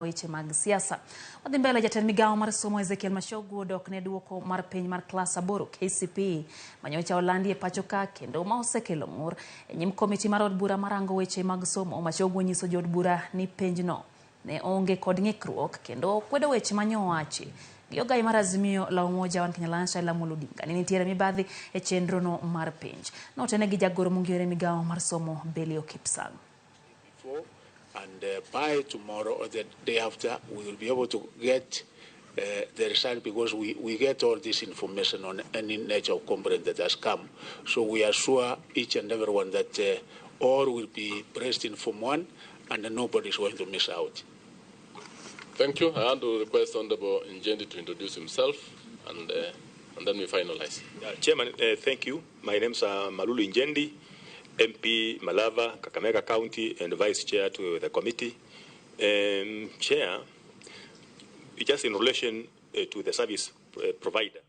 Weche mag siasa. Wadhi mbele. Jatend migawo mar somo Ezekiel Machogu odok ne duoko mar penj mar klas 8 KCPE manyocha olandi e pacho ka kendo ma osekelo ng'ur e nyim komiti mar od bura marango weche mag somo. Machogu onyiso jood bura ni penjno ne onge kod ng'ikruok kendo kwedo weche manyowachi gi ogai mar Azimio la Umoja One Kenya Alliance Raila Amolo Odinga ni nitiere mibadhi e chenro no mar penj. Notene gi jagoro mongirore migawo mar somo Belio Kipsang. Before, and by tomorrow or the day after, we will be able to get the result because we get all this information on any nature of complaint that has come. So we assure each and everyone that all will be placed in Form 1 and nobody is going to miss out. Thank you. I want to request Honorable Injendi to introduce himself and then we finalize. Chairman, thank you. My name is Malulu Injendi, MP Malava, Kakamega County, and Vice Chair to the committee. Chair, just in relation to the service provider.